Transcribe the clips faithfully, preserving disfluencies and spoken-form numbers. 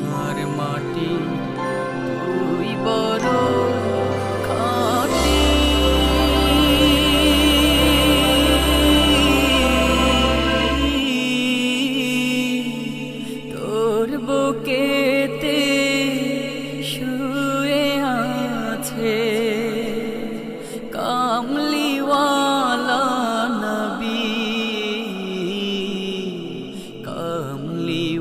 আমার মাটি, তুই বড় খাঁটি। তোর বুকেতে শুয়ে আছে কামলিওয়ালা নবী, কামলিওয়ালা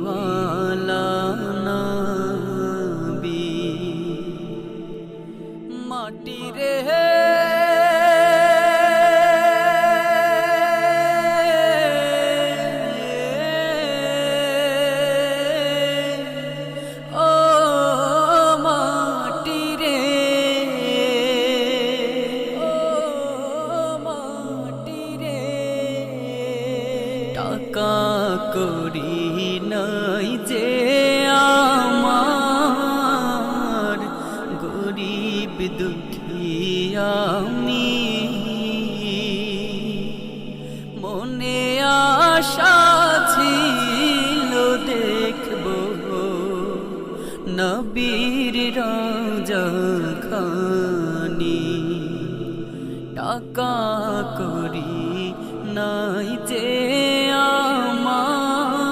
নবী। মাটি রে, ও মাটি রে, ও মাটি রে, টাকা কড়ি নাই যে আমার, গরিব দুঃখী আমি। মনে আশা ছিল দেখব নবীর রওজা খানি। টাকা কড়ি নাই যে আমার,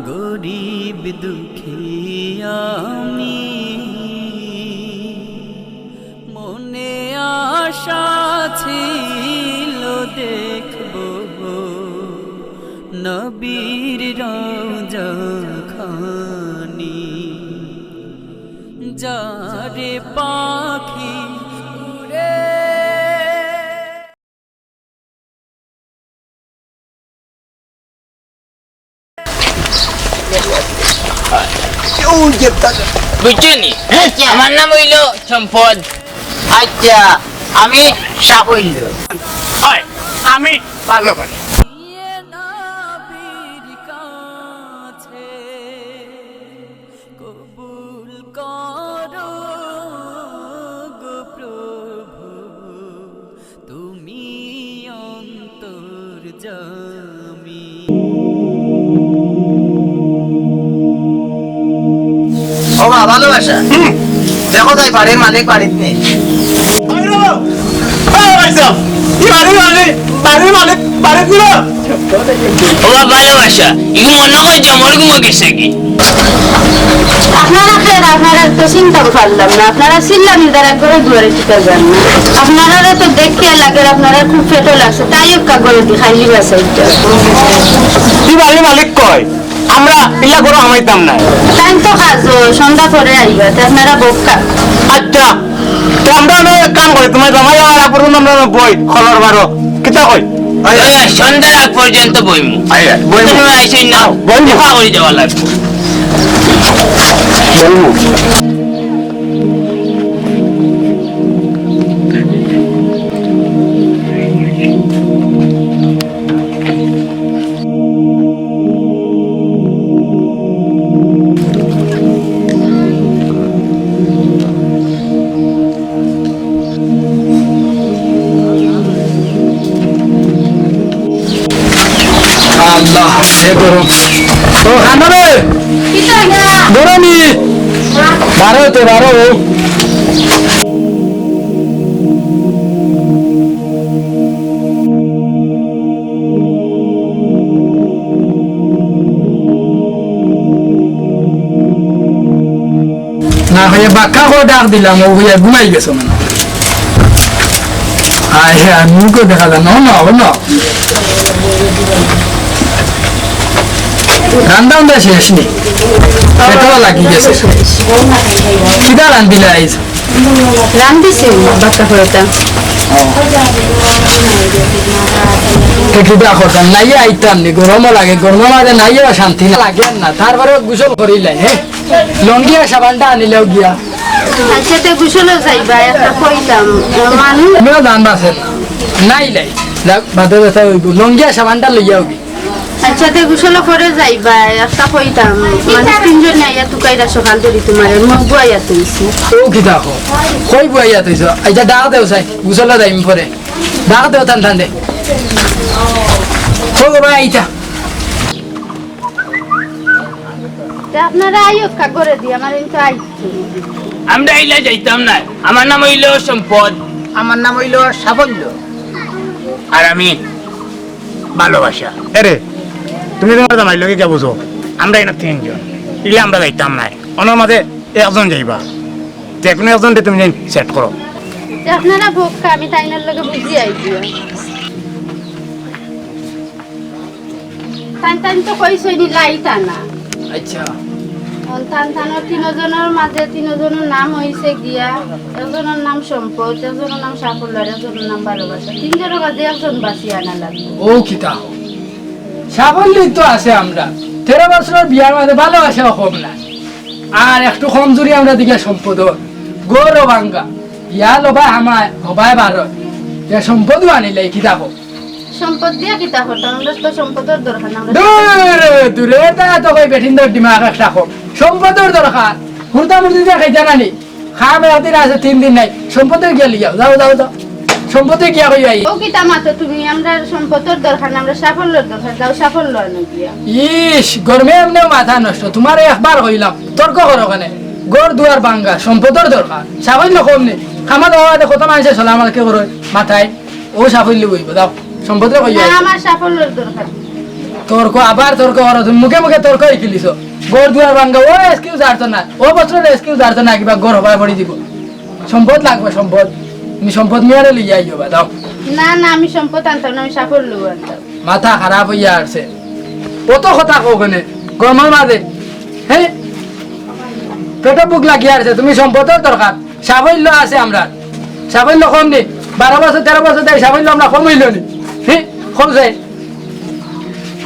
গরিব দুঃখী আমি। মনে আশা ছিল দেখব নবীর রওজা খানি। যা রে পাখি উড়ে। বুঝছো নি? আচ্ছা। আমার নাম অইলো সম্পদ। আচ্ছা, আমি সাফল্য। হয়, আমি ভালো করি। কবুল করো গো প্রভু, তুমি অন্তর্যামী। ও বা, ভালোবাসা। হুম। দেখো তাই বাড়ির মালিক বাড়িত নেই। আরে বাবা, আরে ভাই সাহেব, কি বাড়ির মালিক, বাড়ির মালিক বাড়িত নেই? ও বা ভালোবাসা, ইগু মনে হয় জমর ঘুমো গেছে কি? আপনারা খেয়ে আপনারা তো চিন্তা করলাম না, আপনারা চিল্লানি দ্বারা করে দুয়ারে টিকা যান না। আপনারা তো দেখিয়া লাগে আপনারা খুব পেটো লাগছে, তাই একটা করে দি খাইলি বাসাইটা। কি বাড়ির মালিক কয়? আমরা ইলা গরু হামাইতাম না। তাই তো কাজ, সন্ধ্যা পরে আইবা, তে আপনারা বউক্কা। আচ্ছা, তো আমরা অনো এক কাম করি, তুমার জামাই আওয়ার আগ পর্যন্ত আমরা অনো বই, খলর বারো। কিতা কই? ওই, ওই, সন্ধ্যার আগ পর্যন্ত বইমু। আইয়া, বইমু। তুমার আইসই না, আও, বইমু। দেখা করি যাওয়া লাগবো। বইমু। আল্লাহ, এ গরম। ও, খান্দা রে। কিতা না? গরমই। বারো তো, বারো। না হইয়া বাক্কা করে ডাক দিলাম, ও হইয়া ঘুমাই গেছে মানে। আয় হে, আর মুখও দেখা যায় না, না, না। রান্দা উন্দা শেষ নি, পেটও লাগি গেছে। কিতা রান্দিলা আইজ? রান্দিছি, বাক্কা করে তা। তে কিতা করতাম? নাইয়া আইতাম নি, গরমও লাগে, গরমর মাঝে নাইয়া শান্তি লাগে না। তারপরে গোসল করিলাই, হ্যাঁ? লঙ্গি আর সাবানটা আনিলেও গিয়া। আচ্ছা, তে গোসলও যাইবা, একটা কইতাম, মানুষ আমিও জান বাসে না। নাই লাই। যাক, বাদে ব্যথা হইব। লঙ্গি আর সাবানটা লইয়া হবি। আচ্ছা, তে গোসলও করে যাইবা, একটা কইতাম, মানুষ তিনজনে আইয়া তুকাইরা সকাল ধরি তুমারে, মুখ বুয়াইয়া তুইছি। ও কিতা কও? কই বুয়াইয়া তুইছো? আচ্ছা, ডাক দেও চাই, গোসলও যাইম পরে। ডাক দেও টান টান দে। কই গো ভাই, আইতা। আপনারা আইউক্কা ঘরে দি, আমার কিন্তু আইতে। আমরা ইলা যাইতাম না। আমার নাম অইলো সম্পদ। আমার নাম অইলো সাফল্য। আর আমি ভালোবাসা। এরে, তুমি তুমার জামাইর লগে কিতা বুঝো? আমরা ইনো তিনজন, ইলা আমরা যাইতাম না। অনর মাঝে একজন যাইবা, যেকোনো একজনরে তুমি যাইন set করো। তে আপনারা বউক্কা, আমি তাইনর লগে বুঝি আইছি। তান তান তো কইছইন নি লাইতা না। আচ্ছা। অন তান তানর তিনজনর মাঝে তিনজনর নাম অইছে গিয়া, একজনর নাম সম্পদ, একজনর নাম সাফল্য, আর একজনর নাম ভালোবাসা। তিনজনর মাঝে একজন বাছিয়া আনা লাগবো। ও কিতা কও? সাফল্যই তো আছে আমরা। তেরো বছরর বিয়ার মাঝে ভালোবাসাও কম না। আর একটু কমজুরি আমরা দেখিয়া সম্পদর। ঘরও ভাঙ্গা। বিয়া লবায় হামায়, হবায় বারয়। তে সম্পদও আনিলাই, কিতা কও? সম্পদ দিয়া কিতা করতাম? আমরা তো সম্পদর দরকার না, আমরা দূরে, দূরে, তা তো কই বেটিন্তর দিমাগ একটা কম। সম্পদর দরকার। হুরুতা মুরুতা খাইতা না নি? খাম একদিন আছে, তিন দিন নাই। সম্পদর গিয়া লইয়া, যাও, যাও, যাও। সম্পদর গিয়া কই আই। ও কিতা মাতো তুমি? আমরা সম্পদর দরকার না, আমরা সাফল্যর দরকার। যাও, সাফল্য আনো গিয়া। ইস, গরমে এমনেও মাথা নষ্ট। তুমারে একবার কইলাম, তর্ক করো কেনে? ঘর দুয়ার ভাঙ্গা, সম্পদর দরকার। সাফল্য কম নি? খামা দাওয়া দে, কত মানষে সালাম আলাইকে করো, মাথায়। ও সাফল্য বইবো, দাও। সম্পদরে কইয়া না, আইবো। আমার সাফল্যর দরকার। তর্ক, আবার তর্ক করো, তুমি মুখে মুখে তর্ক শিকিলিছো। ঘর দুয়ার ভাঙ্গা, ও excuse আর তো না, ও বছরর excuse আর তো না, কিবা ঘর হবায় পড়ি দিব। সম্পদ লাগবো, সম্পদ। তুমি সম্পদ মিয়ারে লইয়া আইও বা, দাও। না, না, আমি সম্পদ আনতাম না, আমি সাফল্য আনতাম। মাথা খারাপ অইয়া আছে। অত কথা কও কেনে? গরমর মাঝে, হে? পেটো ভুক লাগিয়া আছে, তুমি সম্পদর দরকার। সাফল্য আছে আমরার। সাফল্য কম নি? বারো বছর, তেরো বছর ধরি সাফল্য আমরার কম অইলো নি? হে? কম যায়?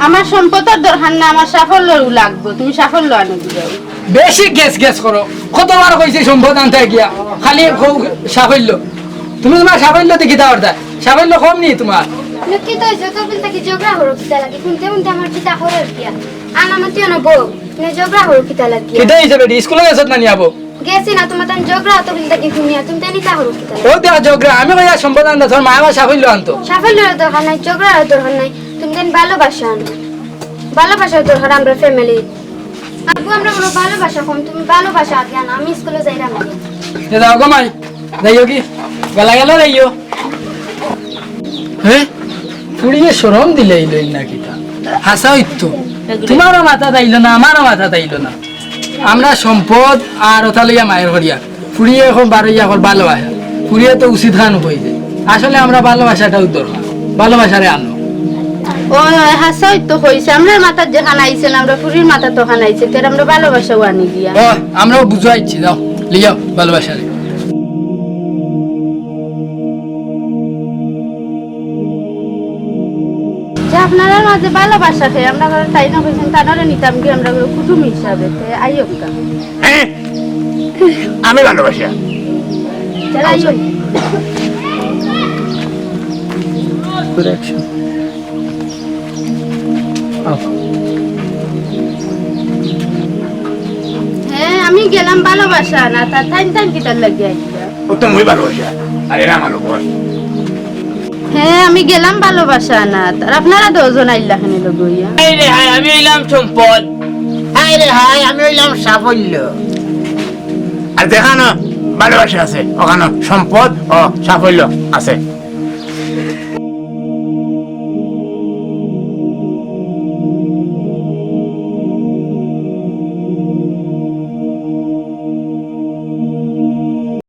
আমার সম্পদর দরকার না, আমার সাফল্য লাগবো। তুমি সাফল্য আনো দিও। বেশি গেছ গেছ করো। কতবার কইছি সম্পদ আনতায় গিয়া, খালি কও সাফল্য। তুমি তুমার সাফল্য দি কিতা করতায়? সাফল্য কম নি তুমার? লক্ষ্মী তো যত বিল থাকি ঝগড়া করো কিতা লাগি? হুনতে হুনতে আমার কিতা করো গিয়া? আনা মাতিও না বউ, তুমি ঝগড়া করো কিতা লাগি? কিতা অইছে বেটি? স্কুলো গেছত না নি আবো? গেছি না, তুমার তান ঝগড়া অত বিল থাকি হুনিয়া, তুমি তান ইতা করো কিতা লাগি? ও দেখ ঝগড়া, আমি কইয়া সম্পদ আনতাম, তুমার মায় আবার সাফল্য আনতো। সাফল্যর দরকার নাই, ঝগড়ার দরকার নাই, তুমি তান ভালোবাসা আনো। ভালোবাসার দরকার আমরা family। আব্বু, আমরা কোনো ভালোবাসা কম, তুমি ভালোবাসা আগে আনো, আমি স্কুলো যাইরাম আগে। এ যাও গো মাই, যাইও কি? গলা গেল যাইও। হে? ফুড়িয়ে শরম দিলে ইলো না কিতা? হাছা অইতো। তুমারও মাথাত আইলো না, আমারও মাথাত আইলো না। আমরা সম্পদ আর ওটা লইয়া মায়ের করিয়া। ফুড়িয়ে এখন বারইয়া কর ভালোবাসা। ফুড়িয়ে তো উচিত খান কইছে। আসলে আমরা ভালোবাসাটাও দরকার। ভালোবাসারে আনো। ওই, ওই, হাছা অইতো কইছে। আমরার মাথাত যেখান আইছে না, আমরা ফুড়ির মাথাত ওখান আইছে। তের আমরা ভালোবাসাও আনি দিয়া। ও, আমরাও বুঝাইছি, যাও, লিয়াও ভালোবাসারে। যে আপনারার মাঝে ভালোবাসা খেয়ে আমরা করে তাই না কইছেন, তানরে নিতাম কি আমরা করে কুটুম হিসাবে, তে আইও কা। হ্যাঁ? আমি ভালোবাসা। চলো আইও। Good action. আও। হ্যাঁ, আমি গেলাম ভালোবাসা না, তা থাইন থাইন কিতার লাগি আইলা? ও তো মুই ভালোবাসা, আর এরা আমার বস। হ্যাঁ, আমি গেলাম ভালোবাসা না, আর আপনারা দুইজন আইলা কেনে লগে অইয়া? হায় রে হায়, আমি অইলাম সম্পদ। হায় রে হায়, আমি অইলাম সাফল্য। আর যেখানো ভালোবাসা আছে, ওখানো সম্পদ ও সাফল্য আছে।